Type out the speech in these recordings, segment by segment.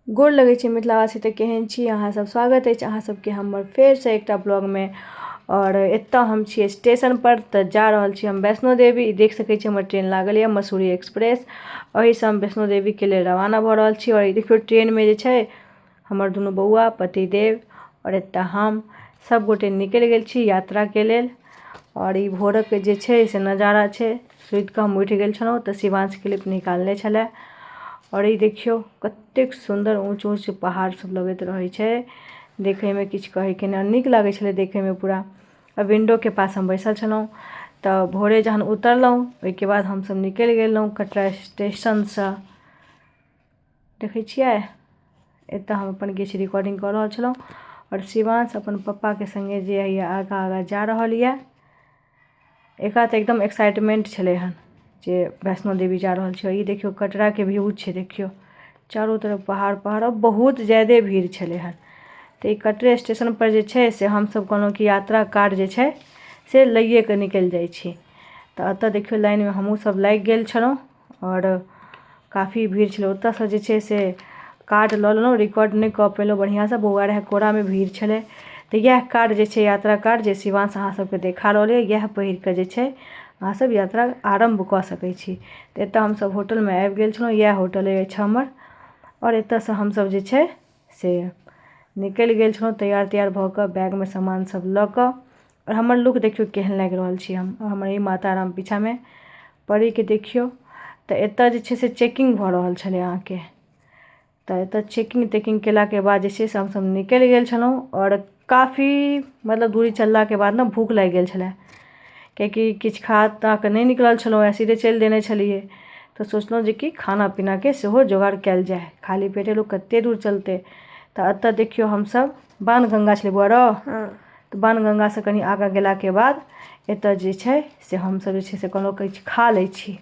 गोर लगै छी मिथिलावासी। तऽ केहन छी अहाँ सब? स्वागत अछि अहाँ सबके हमर फेरसँ एकटा ब्लॉगमे। आओर एतऽ हम छी स्टेशन पर, तऽ जा रहल छी हम वैष्णो देवी। देख सकै छी हमर ट्रेन लागल यऽ मसूरी एक्सप्रेस, एहिसँ हम वैष्णो देवीके लेल रवाना भऽ रहल छी। आओर ई देखियौ, ट्रेनमे जे छै हमर दुनू बौआ, पतिदेव आओर एतऽ हम सब गोटे निकलि गेल छी यात्राके लेल। आओर ई भोरक जे छै से नजारा छै। सुतिकऽ हम उठि गेल छलहुँ तऽ शिवांश क्लिप निकालने छलै। आओर ई देखियौ, कतेक सुन्दर ऊँच ऊँच पहाड़ सब लगैत रहै छै देखैमे, किछु कहैके नहि, नीक लागै छलै देखैमे पूरा। आ विंडोके पास हम बैसल छलहुँ। तऽ भोरे जहन उतरलहुँ, ओहिके बाद हमसब निकलि गेलहुँ कटरा स्टेशनसँ। देखै छियै, एतऽ हम अपन किछु रिकॉर्डिंग कऽ रहल छलहुँ आओर शिवांश अपन पप्पाके सङ्गे जे होइए आगाँ आगाँ जा रहल यऽ। एकरा तऽ एकदम एक्साइटमेंट छलै हन जे वैष्णो देवी जा रहल छै। ई देखियौ, कटराके व्यू छै। देखियौ, चारू तरफ पहाड़ पहाड़ आओर बहुत ज्यादे भीड़ छलै हन। तऽ ई कटरे स्टेशनपर जे छै से हमसभ कहलहुँ कि यात्रा कार्ड जे छै से लैए कऽ निकलि जाइ छी। तऽ एतऽ देखियौ, लाइनमे हमहूँ सब लागि गेल छलहुँ आओर काफी भीड़ छलै। ओतऽसँ जे छै से कार्ड लऽ लेलहुँ। रिकॉर्ड नहि कऽ पेलहुँ बढ़िआँसँ, बौआ रहै कोरामे, भीड़ छलै। तऽ इएह कार्ड जे छै, यात्रा कार्ड, जे शिवांश अहाँ सबके देखा रहल अइ, इएह पहिर कऽ जे छै अहाँ सब यात्रा आरम्भ कऽ सकै छी। तऽ एतऽ हमसब होटलमे आबि गेल छलहुँ। इएह होटल अछि हमर। आओर एतऽसँ हमसब जे छै से निकलि गेल छलहुँ तैयार तैयार भऽ कऽ, बैगमे सामान सब लऽ कऽ। आओर हमर लुक देखियौ, केहन लागि रहल छी हम। हमर ई माता राम पीछामे। परीके देखियौ। तऽ एतऽ जे छै से चेकिंग भऽ रहल छलै अहाँके। तऽ एतऽ चेकिंग तेकिंग केलाके बाद जे छै से हमसब निकलि गेल छलहुँ। आओर काफी मतलब दूरी चललाके बाद ने भूख लागि गेल छलै, कियाकि किछु खा ता कऽ नहि निकलल छलहुँ हेँ, सीधे चलि देने छलियै। तऽ सोचलहुँ जे कि खाना पीनाके सेहो जोगाड़ कयल जाय, खाली पेटे लोक कते दूर चलतै? तऽ एतऽ देखियौ, हमसब बाणगंगा छलै बौआ रौ? हँ। तऽ बाणगंगासँ कनि आगाँ गेलाके बाद एतऽ जे छै से हमसब जे छै से कहलहुँ किछु खा लै छी।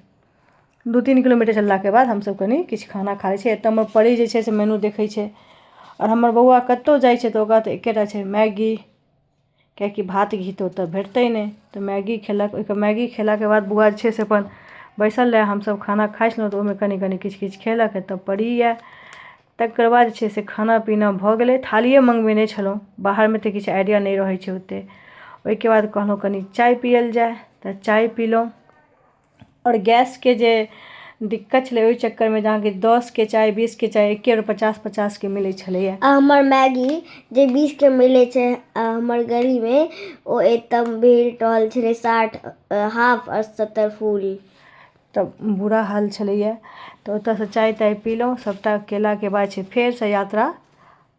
2-3 किलोमीटर चललाके बाद हमसब कनि किछु खाना खा लै छी। एतऽ हमर परी जे छै से मेनू देखै छै। आओर हमर बौआ कतहु जाइ छै तऽ ओकरा तऽ एकेटा छै, मैगी, कियाकि भात घी तऽ ओतऽ भेटतै नहि, तऽ मैगी खेलक। ओहिके मैगी खेलाके बाद बौआ जे छै से अपन बैसल रहए। हमसब खाना खाइ छलहुँ तऽ ओहिमे कनि कनि किछु किछु खेलक। एतऽ परी यऽ। तकर बाद जे छै से खाना पीना भऽ गेलै। थालिए मँगबेने छलहुँ, बाहरमे तऽ किछु आइडिया नहि रहै छै ओतेक। ओहिके बाद कहलहुँ कनि चाय पियल जाय, तऽ चाय पीलहुँ। आओर गैसके जे दिक्कत छलै, ओहि चक्करमे जे अहाँके 10के चाय, 20के चाय एके बेर 50-50के मिलै छलैए। आ हमर मैगी जे 20के मिलै छै हमर गलीमे, ओ एतऽ भेट रहल छलै 60 हाफ आ 70 फुल। तऽ बुरा हाल छलैए। तऽ ओतऽसँ चाय ताय पीलहुँ। सभटा केलाके बाद छै फेरसँ यात्रा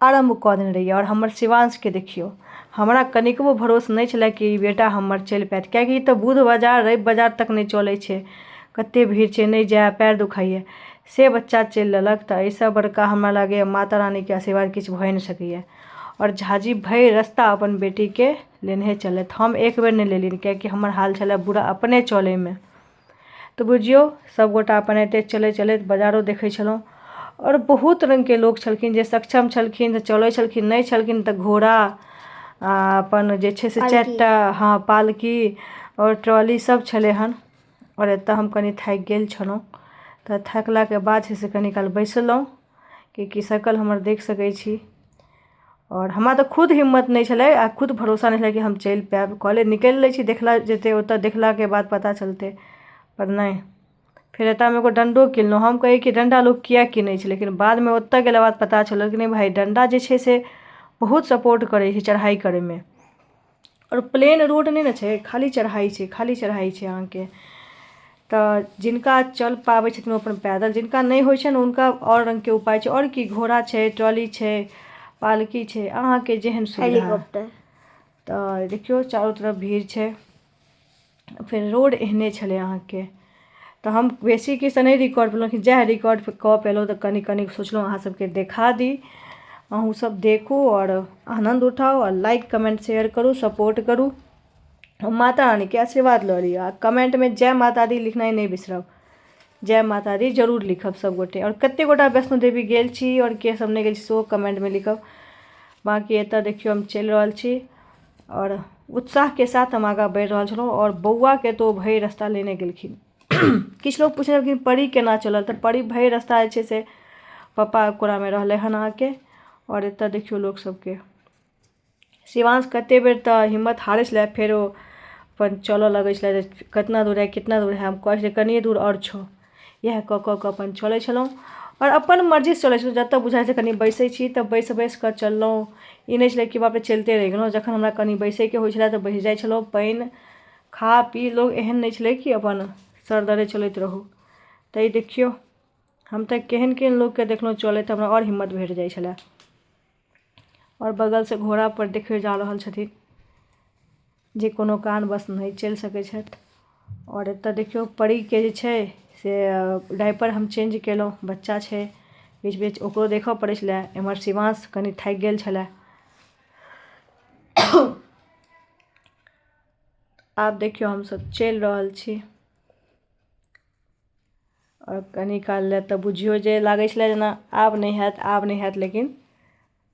आरम्भ कऽ देने रहियै। आओर हमर शिवांशके देखियौ, हमरा कनिकबो भरोस नहि छलै कि ई बेटा हमर चलि पायत, किएकि ई तऽ बुध बाजार रवि बाजार तक नहि चलै छै, कते भीड़ छै, नहि जायब, पयर दुखाइए, से बच्चा चलि लेलक। तऽ एहिसँ बड़का हमरा लागैए माता रानीके आशीर्वाद किछु भए नहि सकैए। आओर झाजी भरि रस्ता अपन बेटीके लेनहे चलथि, हम एक बेर नहि लेलियनि, किएकि हमर हाल छलै बुरा अपने चलैमे। तऽ बुझियौ, सभगोटा अपन एते चलैत चलैत बजारो देखै छलहुँ। आओर बहुत रङ्गके लोक छलखिन, जे सक्षम छलखिन तऽ चलै छलखिन, नहि छलखिन तऽ घोड़ा आ अपन जे छै से 4टा, हँ, पालकी आओर ट्रॉली सब छलै हन। आओर एतऽ हम कनि थाकि गेल छलहुँ, तऽ थाकलाके बाद छै से कनि काल बैसलहुँ, किएकि शकल हमर देख सकै छी। आओर हमरा तऽ खुद हिम्मत नहि छलै आ खुद भरोसा नहि छलै कि हम चलि पायब। कहलियै निकलि लै छी, देखला जेतै, ओतऽ देखलाके बाद पता चलतै। पर नहि, फेर एतऽ हम एगो डण्डो किनलहुँ। हम कहियै कि डण्डा लोक किए किनै छै, लेकिन बादमे ओतऽ गेला बाद पता चलल कि नहि भाय, डण्डा जे छै से बहुत सपोर्ट करै छै चढ़ाइ करैमे। आओर प्लेन रोड नहि ने छै, खाली चढ़ाइ छै, खाली चढ़ाइ छै अहाँके। तऽ जिनका चल पाबै छथिन ओ अपन पैदल, जिनका नहि होइ छनि हुनका आओर रङ्गके उपाय छै। आओर की, घोड़ा छै, ट्रॉली छै, पालकी छै, अहाँके जेहन सुविधा। हेलीकॉप्टर। तऽ देखियौ, चारू तरफ भीड़ छै। फेर रोड एहने छलै अहाँके। तऽ हम बेसी किछु तऽ नहि रिकॉर्ड केलहुँ, लेकिन जएह रिकॉर्ड कऽ पेलहुँ तऽ कनि कनि सोचलहुँ अहाँ सबके देखा दी। अहूँ सब देखू आओर आनन्द उठाउ आओर लाइक, कमेन्ट, शेयर करू, सपोर्ट करू, माता रानीके आशीर्वाद लऽ लिअ। आ कमेन्टमे जय माता दी लिखनाइ नहि बिसरब। जय माता दी जरूर लिखब सब गोटे। आओर कते गोटा वैष्णो देवी गेल छी आओर के सब नहि गेल छी, सेहो कमेन्टमे लिखब। बाँकी एतऽ देखियौ, हम चलि रहल छी आओर उत्साहके साथ हम आगाँ बढ़ि रहल छलहुँ। आओर बौआके तऽ ओ भरि रस्ता लेने गेलखिन। किछु लोक पुछलखिन, परी केना चलल? तऽ परी भरि रस्ता जे छै से पप्पा कोरामे रहलै हन अहाँके। आओर एतऽ देखियौ लोक सबके शिवांश कते बेर तऽ हिम्मत हारै छलै, फेर ओ अपन चलऽ लगै छलै जे कितना दूर है कितना दूर है। हम कहै छलियै कनिये दूर आओर छौ, इएह कऽ कऽ कऽ अपन चलै छलहुँ आओर अपन मर्जीसँ चलै छलहुँ। जतऽ बुझाइ छलै कनि बैसै छी तऽ बैस बैस कऽ चललहुँ। ई नहि छलै कि बाप रे चलिते रहि गेलहुँ। जखन हमरा कनि बैसैके होइ छलै तऽ बैस जाइ छलहुँ। पानि खा पी लोक, एहन नहि छलै कि अपन सरदरे चलैत रहू। तऽ ई देखियौ, हम तऽ केहन केहन लोकके देखलहुँ चलैत, हमरा आओर हिम्मत भेट जाइ छलै। आओर बगलसँ घोड़ापर देखियौ जा रहल छथिन जे कोनो कारणवश नहि चलि सकै छथि। आओर एतऽ देखियौ परीके जे छै से डाइपर हम चेंज केलहुँ, बच्चा छै, बीच बीच ओकरो देखऽ पड़ै छलै। एम्हर शिवांश कनि थाकि गेल छलै। आब देखियौ हमसब चलि रहल छी। आओर कनि काल लए तऽ बुझियौ जे लागै छलै जेना आब नहि हैत, आब नहि हैत, लेकिन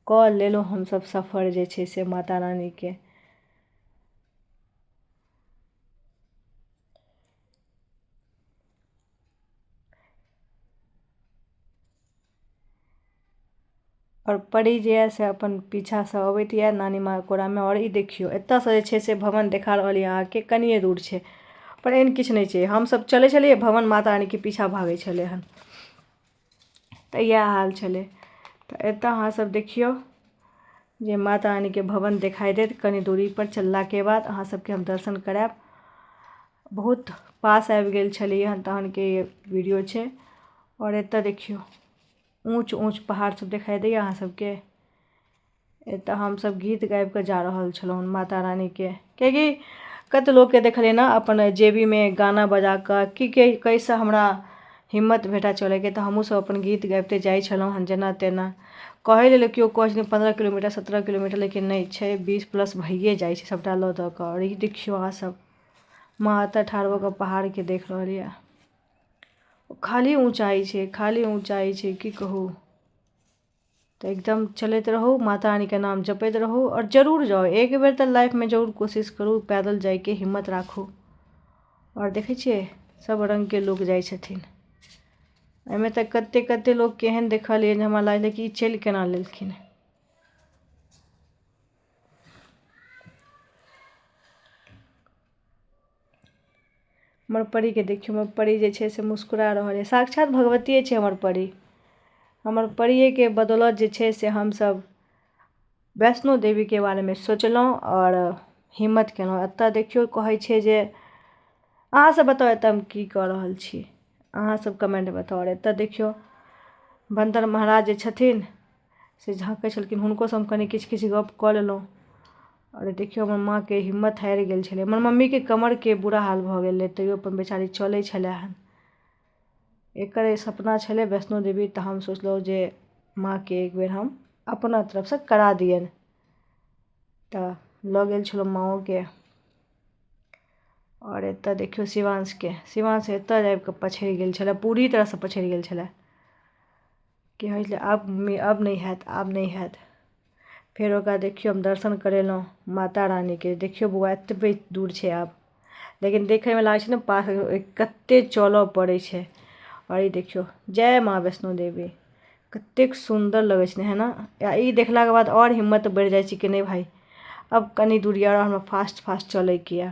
कऽ लेलहुँ हमसब सफर जे छै से माता रानीके। आओर परी जे यऽ से अपन पीछासँ अबैत यऽ नानी माँ कोरामे। आओर ई देखियौ एतऽसँ जे छै से भवन देखा रहल यऽ अहाँके, कनिये दूर छै, पर एहन किछु नहि छै। हमसब चलै छलियै, भवन माता रानीके पीछा भागै छलै हन, तऽ इएह हाल छलै। तऽ एतऽ अहाँ सब देखियौ जे माता रानीके भवन देखाइ देत कनि दूरीपर चललाके बाद, अहाँ सबके हम दर्शन करायब। बहुत पास आबि गेल छलियै हन तहनके वीडियो छै। आओर एतऽ देखियौ ऊँच ऊँच पहाड़ सब देखाइ दैए अहाँ सबके। एतऽ हमसब गीत गाबि कऽ जा रहल छलहुँ माता रानीके, कियाकि कते लोकके देखलियै ने अपन जेबीमे गाना बजा कऽ की कैसँ हमरा हिम्मत भेटै चलैके, तऽ हमहूँ सब अपन गीत गाबिते जाइ छलहुँ हन जेना तेना। कहै लेल केओ कहै छथिन 15 किलोमीटर 17 किलोमीटर, लेकिन नहि छै, 20 प्लस भइए जाइ छै सबटा लऽ दऽ कऽ। आओर ई देखियौ अहाँ सब माँ एतऽ ठाढ़ भऽ कऽ पहाड़के देख रहल यऽ, खाली ऊँचाइ छै, खाली ऊँचाइ छै, की कहू। तऽ एकदम चलैत रहू, माता रानीके नाम जपैत रहू आओर जरूर जाउ एक बेर तऽ लाइफमे, जरूर कोशिश करू पैदल जाइके, हिम्मत राखू। आओर देखै छियै सब रङ्गके लोक जाइ छथिन एहिमे, तऽ कते कते लोक केहन देखलियै जे हमरा लागलै कि ई चलि केना लेलखिन। हमर परीके देखियौ, हमर परी जे छै से मुस्कुरा रहल यऽ, साक्षात भगवतिये छै हमर परी। हमर परियेके बदौलत जे छै से हमसब वैष्णो देवीके बारेमे सोचलहुँ आओर हिम्मत केलहुँ। एतऽ देखियौ कहै छै जे अहाँ सब बताउ एतऽ हम की कऽ रहल छी, अहाँ सब कमेंट बताउ। आओर एतऽ देखियौ बन्दर महाराज जे छथिन से झाँकै छलखिन, हुनकोसँ हम कनि किछु किछु गप कऽ लेलहुँ। आओर देखियौ हमर माँके हिम्मत हारि गेल छलै, हमर मम्मीके कमरके बुरा हाल भऽ गेल रहै, तैयो अपन बेचारी चलै छलै हन। एकर सपना छलै वैष्णो देवी, तऽ हम सोचलहुँ जे माँके एक बेर हम अपना तरफसँ करा दियनि, तऽ लऽ गेल छलहुँ माँओके। आओर एतऽ देखियौ शिवांशके, शिवांश एतऽ आबि कऽ पछड़ि गेल छलै, पूरी तरहसँ पछड़ि गेल छलै कि होइ छलै आब मम्मी अब नहि हैत, आब नहि हैत। फेर ओकरा देखियौ हम दर्शन करेलहुँ माता रानीके। देखियौ बौआ एतबे दूर छै आब, लेकिन देखैमे लागै छै ने पास, कते चलऽ पड़ै छै। आओर ई देखियौ जय माँ वैष्णो देवी, कतेक सुन्दर लगै छै है ने। आ ई देखलाके बाद आओर हिम्मत बढ़ि जाइ छै कि नहि भाइ अब कनि दूर यऽ हमरा फास्ट फास्ट चलैके यऽ।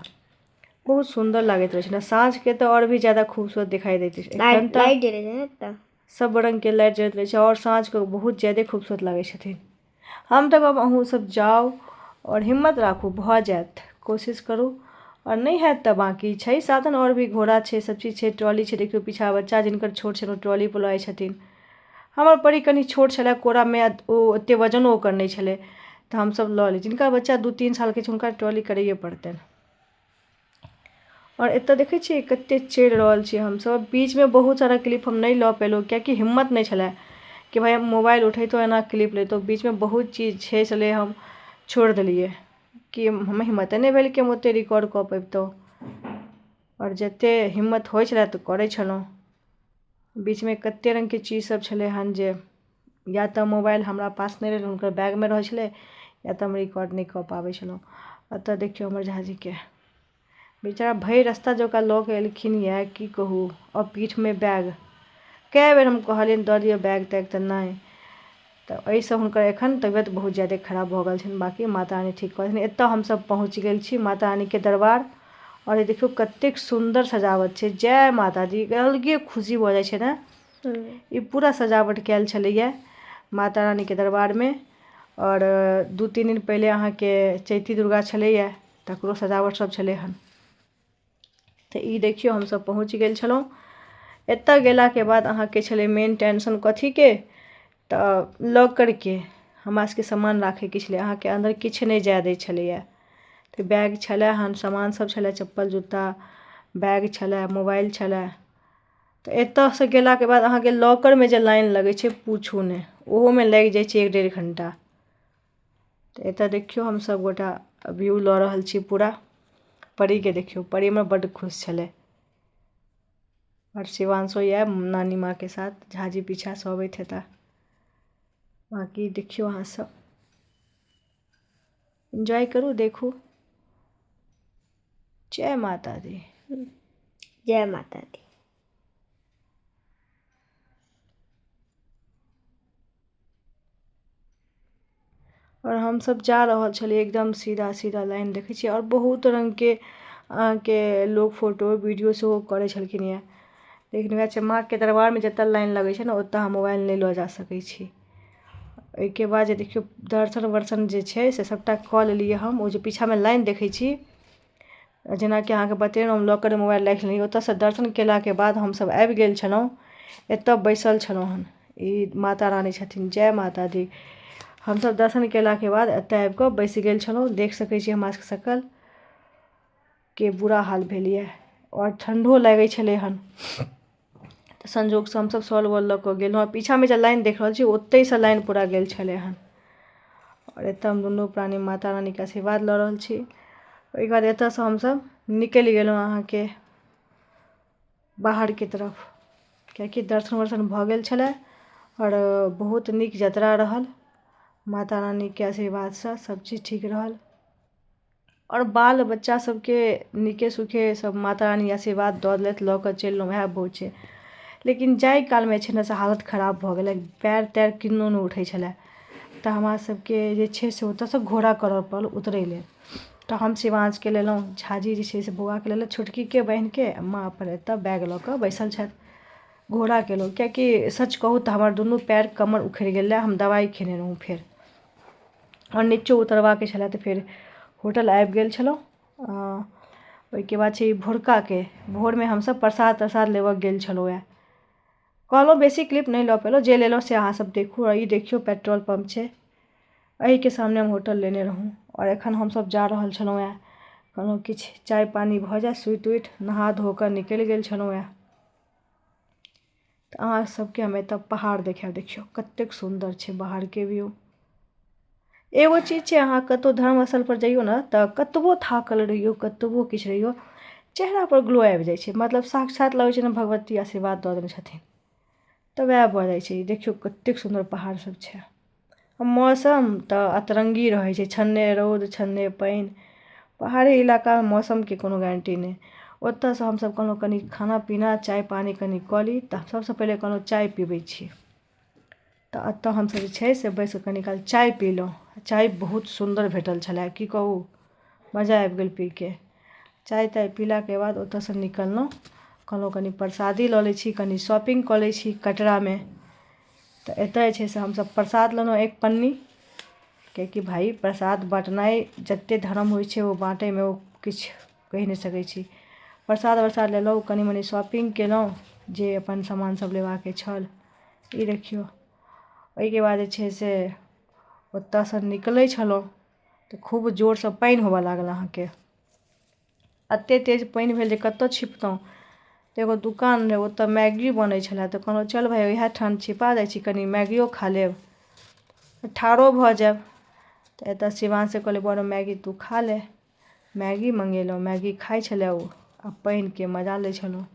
बहुत सुन्दर लागैत रहै छै ने साँझके, तऽ आओर भी ज्यादा खूबसूरत दिखाई दैत छै। एखन तऽ लाइट जरै छै ने तऽ सब रङ्गके लाइट जरैत रहै छै आओर साँझके बहुत ज्यादे खूबसूरत लागै छथिन। हम तऽ कहब अहूँ सब जाउ आओर हिम्मत राखू, भऽ जायत, कोशिश करू। आओर नहि हैत तऽ बाँकी छै साधन, आओर भी घोड़ा छै, सब चीज छै, ट्रॉली छै। देखियौ पीछा बच्चा जिनकर छोट छनि ओ ट्रॉली पर लऽ जाइ छथिन। हमर परी कनि छोट छलै कोरामे, ओ ओतेक वजनो ओकर नहि छलै तऽ हमसब लऽ लै। जिनका बच्चा 2-3 सालके छै हुनका ट्रॉली करैए पड़तनि। आओर एतऽ देखै छियै कते चलि रहल छियै हमसब। बीचमे बहुत सारा क्लिप हम नहि लऽ पेलहुँ कियाकि हिम्मत नहि छलै कि भाइ हम मोबाइल उठैतहुँ एना क्लिप लैतहुँ। बीचमे बहुत चीज छै छलै हम छोड़ि देलियै कि हमर हिम्मते नहि भेल कि हम ओते रिकॉर्ड कऽ पबितहुँ। आओर जते हिम्मत होइ छलै तऽ करै छलहुँ। बीचमे कते रङ्गके चीज सब छलै हन जे या तऽ मोबाइल हमरा पास नहि रहै, हुनकर बैगमे रहै छलै, या तऽ हम रिकॉर्ड नहि कऽ पाबै छलहुँ। एतऽ देखियौ हमर झाजीके बेचारा भरि रास्ता जे ओकरा लऽ कऽ एलखिन यऽ की कहू, आओर पीठमे बैग कए बेर हम कहलियनि दऽ दिअ बैग तैग, तऽ नहि। तऽ एहिसँ हुनकर एखन तबियत बहुत ज्यादे खराब भऽ गेल छनि। बाँकी माता रानी ठीक कऽ देथिन। एतऽ हमसभ पहुँच गेल छी माता रानीके दरबार। आओर ई देखियौ कतेक सुन्दर सजावट छै। जय माता दी, अलगे खुशी भऽ जाइ छै ने। ई पूरा सजावट कयल छलैया माता रानीके दरबारमे। आओर 2-3 दिन पहिले अहाँके चैती दुर्गा छलैया, तकरो सजावट सब छलै हन। तऽ ई देखियौ हमसभ पहुँच गेल छलहुँ। एतऽ गेलाके बाद अहाँके छलै मेन टेंशन कथीके, तऽ लॉकरके। हमरा सबके सामान राखैके छलै, अहाँके अन्दर किछु नहि जाय दै छलैया। तऽ बैग छलै हन, सामान सब छलै, चप्पल जूता बैग छलै, मोबाइल छलै। तऽ एतऽसँ गेलाके बाद अहाँके लॉकरमे जे लाइन लगै छै पूछू नहि, ओहोमे लागि जाइ छै 1-1.5 घण्टा। तऽ एतऽ देखियौ हम सब गोटा व्यू लऽ रहल छी पूरा। परीके देखियौ, परी हमर बड्ड खुश छलै। आओर शिवांशो यऽ नानी माँके साथ, झाजी पीछा सब अबैत हेता। बाँकी देखियौ अहाँ सब एन्जॉय करू, देखू। जय माता दी। जय माता दी। आओर हमसब जा रहल छलियै एकदम सीधा सीधा लाइन देखै छियै। आओर बहुत रङ्गके अहाँके लोक फोटो वीडियो सेहो करै छलखिन यऽ। लेकिन वएह छै, माँके दरबारमे जतऽ लाइन लगै छै ने ओतऽ अहाँ मोबाइल नहि लऽ जा सकै छी। ओहिके बाद जे देखियौ दर्शन वर्शन जे छै से सबटा कऽ लेलियै हम। ओ जे पीछामे लाइन देखै छी, जेनाकि अहाँके बतेलहुँ हम लॉकरमे मोबाइल राखि लेलियै। ओतऽसँ दर्शन केलाके बाद हमसब आबि गेल छलहुँ, एतऽ बैसल छलहुँ हन। ई माता रानी छथिन, जय माता दी। हमसब दर्शन केलाके बाद एतऽ आबिकऽ बैसि गेल छलहुँ। देख सकै छी हमरा सबके शकल के बुरा हाल भेल यऽ। आओर ठण्डो लागै छलै हन। तऽ संजोगसँ हमसब शॉल वॉल लऽ कऽ गेलहुँ। पीछामे जे लाइन देख रहल छी ओतहिसँ लाइन पूरा गेल छलै हन। आओर एतऽ हम दुनू प्राणी माता रानीके आशीर्वाद लऽ रहल छी। ओहिके बाद एतऽसँ हमसब निकलि गेलहुँ अहाँके बाहरके तरफ, कियाकि दर्शन वर्शन भऽ गेल छलै। आओर बहुत नीक जतरा रहल, माता रानीके आशीर्वादसँ सब चीज ठीक रहल। आओर बाल बच्चा सबके नीके सुखे सब माता रानी आशीर्वाद दऽ देलथि, लऽ कऽ चलि एलहुँ, वएह बहुत छै। लेकिन जाहि कालमे छै ने से हालत खराब भऽ गेलै, पैर तैर किन्नो नहि उठै छलै। तऽ हमरा सबके जे छै से ओतऽसँ घोड़ा करऽ पड़ल उतरै लेल। तऽ हम शिवांशके लेलहुँ, झाजी जे छै से बौआके लेलथि, छोटकीके बहिनके, माँ अपन एतऽ बैग लऽ कऽ बैसल छथि। घोड़ा केलहुँ, कियाकि सच कहू तऽ हमर दुनू पैर कमर उखड़ि गेल रहए, हम दबाइ खेने रहौँ फेर। आओर नीचो उतरबाके छलै तऽ फेर होटल आबि गेल छलहुँ। ओहिके बाद छै भोरकाके, भोरमे हमसब प्रसाद त्रसाद लेबऽ गेल छलहुँ हँ। कहलहुँ बेसी क्लिप नहि लऽ पेलहुँ, जे लेलहुँ से अहाँ सब देखू। आओर ई देखियौ पेट्रोल पम्प छै, एहिके सामने हम होटल लेने रहौँ। आओर एखन हमसब जा रहल छलहुँ हँ, कहलहुँ किछु चाय पानी भऽ जाए, सुति उठि नहा धो कऽ निकलि गेल छलहुँ हँ। तऽ अहाँ सबके हम एतऽ पहाड़ देखायब, देखियौ कतेक सुन्दर छै बाहरके व्यू। एगो चीज छै, अहाँ कतहु धर्म स्थल पर जइयौ ने तऽ कतबो थाकल रहियौ, कतबो किछु रहियौ, चेहरा पर ग्लो आबि जाइ छै। मतलब साक्षात लगै छै ने भगवती आशीर्वाद दऽ देने छथिन, तऽ वएह भऽ जाइ छै। देखियौ कतेक सुन्दर पहाड़ सब छै। मौसम तऽ अतरङ्गी रहै छै, छन्ने रौद छन्ने पानि। पहाड़ी इलाकामे मौसमके कोनो गारंटी नहि। ओतऽसँ हमसब कहलहुँ कनि खाना पीना चाय पानी कनि कऽ ली। तऽ सबसँ पहिले कहलहुँ चाय पीबै छी। तऽ एतऽ हमसब जे छै से बैसिकऽ कनि काल चाय पीलहुँ। चाय बहुत सुन्दर भेटल छलै, की कहू मजा आबि गेल पीके। चाय ताय पीलाके बाद ओतऽसँ निकललहुँ, कहलहुँ कनि प्रसादी लऽ लै छी, कनि शॉपिंग कऽ लै छी कटरामे। तऽ एतऽ जे छै से हमसब प्रसाद लेलहुँ एक पन्नी, कियाकि भाइ प्रसाद बँटनाइ जतेक धर्म होइ छै ओ बाँटैमे ओ किछु कहि नहि सकै छी। प्रसाद वरसाद लेलहुँ, कनि मनि शॉपिंग केलहुँ जे अपन सामान सब लेबाके छल। ई देखियौ ओहिके बाद जे छै से ओतऽसँ निकलै छलहुँ तऽ खूब जोरसँ पानि होबऽ लागल। अहाँके एते तेज पानि भेल जे कतऽ छिपतहुँ। तऽ एगो दुकान रहै, ओतऽ मैगी बनै छलै। तऽ कहलहुँ चल भाइ इएह ठाम छिपा जाइ छी, कनि मैगियो खा लेब, ठाढ़ो भऽ जायब। तऽ एतऽ शिवांशसँ कहलियै बड़ मैगी तू खा ले। मैगी मङ्गेलहुँ, मैगी खाइ छलै ओ, आ पानिके मजा लै छलहुँ।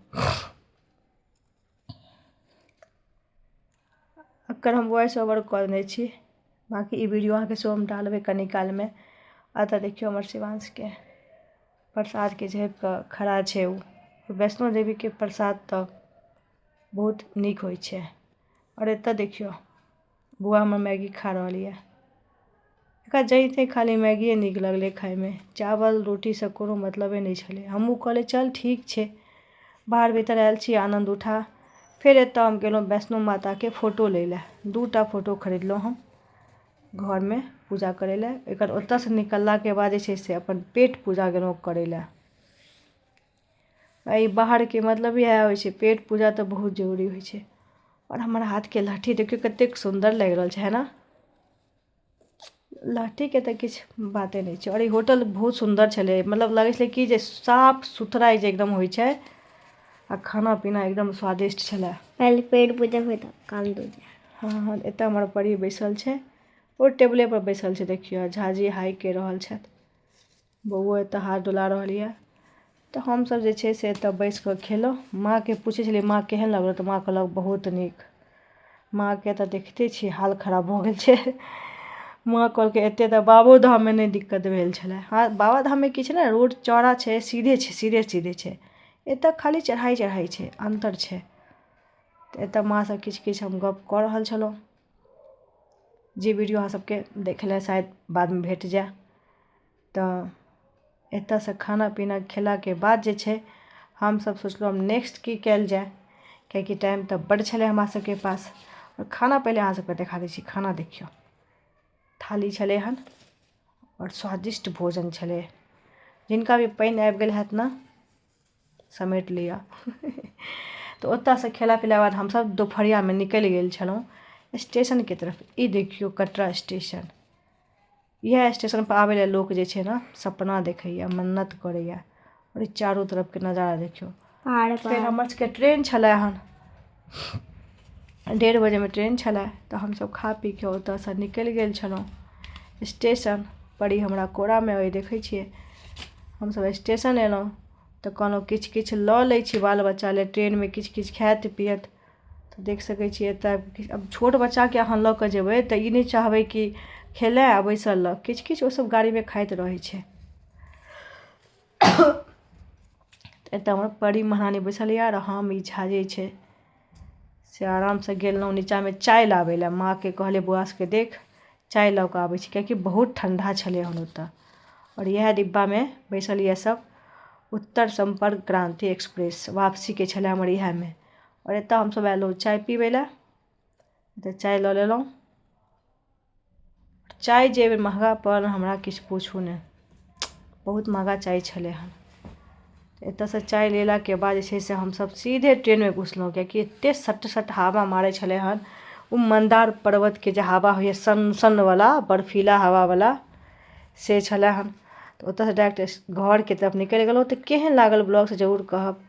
एकर हम वॉइस ओवर कऽ देने छी, बाँकी ई वीडियो अहाँके सेहो हम डालबै कनि कालमे। एतऽ देखियौ हमर शिवांशके प्रसादके झाँपिकऽ खड़ा छै ओ। वैष्णो देवीके प्रसाद तऽ बहुत नीक होइ छै। आओर एतऽ देखियौ बौआ हमर मैगी खा रहल यऽ। एकरा जहिते खाली मैगिए नीक लगलै खाइमे, चावल रोटीसँ कोनो मतलबे नहि छलै। हमहूँ कहलियै चल ठीक छै, बाहर भीतर आयल छी आनन्द उठा। फेर एतऽ हम गेलहुँ वैष्णो माताके फोटो लै लए। 2टा फोटो खरीदलहुँ हम घरमे पूजा करै लए। एकर ओतऽसँ निकललाके बाद जे छै से अपन पेट पूजा गेलहुँ करै लए। एहि बाहरके मतलब इएह होइ छै, पेट पूजा तऽ बहुत जरूरी होइ छै। आओर हमर हाथके लहठी देखियौ कतेक सुन्दर लागि रहल छै, है ने? लहठीके तऽ किछु बाते नहि छै। आओर ई होटल बहुत सुन्दर छलै, मतलब लगै छलै कि जे साफ सुथरा जे एकदम होइ छै, आ खाना पीना एकदम स्वादिष्ट छलै। पहिले पेट पूजा होइ तऽ काम दूजा। हँ हँ, एतऽ हमर परी बैसल छै, ओ टेबले पर बैसल छै। देखियौ झाजी हाइ कहि रहल छथि, बौओ एतऽ हाथ डोला रहल यऽ। तऽ हमसभ जे छै से एतऽ बैस कऽ खेलहुँ। माँके पूछै छलियै माँ केहन लागल, तऽ माँ कहलक बहुत नीक। माँके तऽ देखिते छियै हाल खराब भऽ गेल छै। माँ कहलकै एते तऽ बाबोधाममे नहि दिक्कत भेल छलै। हँ, बाबाधाममे की छै ने, रोड चौड़ा छै, सीधे छै, सीधे सीधे छै। एतऽ खाली चढ़ाइ चढ़ाइ छै, अन्तर छै। तऽ एतऽ माँसँ किछु किछु हम गप कऽ रहल छलहुँ, जे वीडियो अहाँ सबके देखै लए शायद बादमे भेट जाय। तऽ एतऽसँ खाना पीना खेलाके बाद जे छै हमसब सोचलहुँ नेक्स्ट की कयल जाय, कियाकि टाइम तऽ बड्ड छलै हमरा सबके पास। आओर खाना पहिले अहाँ सबके देखा दै छी। खाना देखियौ, थाली छलै हन आओर स्वादिष्ट भोजन छलै। जिनका भी पानि आबि गेल हैत ने, समेट लिअ। तऽ ओतऽसँ खेला पीलाके बाद हमसब दुपहरियामे निकलि गेल छलहुँ स्टेशनके तरफ। ई देखियौ कटरा स्टेशन। इएह स्टेशनपर आबै लए लोक जे छै ने सपना देखैए, मन्नत करैए। आओर ई चारू तरफके नजारा देखियौ। पहाड़ फेर हमर सबके ट्रेन छलै हन, 1:30 बजेमे ट्रेन छलै। तऽ हमसब खा पी कऽ ओतऽसँ निकलि गेल छलहुँ स्टेशन। परी हमरा कोरामे अइ, देखै छियै। हमसब स्टेशन एलहुँ तऽ कहलहुँ किछु किछु लऽ लै छी बाल बच्चा लए, ट्रेनमे किछु किछु खायत पियत। तऽ देख सकै छियै एतऽ आब छोट बच्चाके अहाँ लऽ कऽ जेबै तऽ ई नहि चाहबै कि खेलाय आ बैसल लऽ, किछु किछु ओसब गाड़ीमे खाइत रहै छै। एतऽ हमर परी महारानी बैसल यऽ आओर हम ई झा जे छै से आरामसँ गेलहुँ नीचाँमे चाय लाबै लए। माँके कहलियै बौआ सबके देख चाय लऽ कऽ आबै छी, कियाकि बहुत ठण्डा छलै हन ओतऽ। आओर इएह डिब्बामे बैसल यऽ सब। उत्तर सम्पर्क क्रांति एक्सप्रेस वापसीके छलै हमर इएहमे। आओर एतऽ हमसब आयलहुँ चाय पीबै लए, तऽ चाय लऽ लेलहुँ। चाय जे एहिबेर महगा पड़ल हमरा किछु पूछू नहि, बहुत महगा चाय छलै हन। एतऽसँ चाय लेलाके बाद जे छै से हमसब सीधे ट्रेनमे घुसलहुँ, कियाकि एते सट सट हवा मारै छलै हन। ओ मन्दार पर्वतके जे हवा होइए सन सनवला बर्फीला हवावला से छलै हन। तऽ ओतऽसँ डायरेक्ट घरके तरफ निकलि गेलहुँ। तऽ केहन लागल ब्लॉग से जरूर कहब।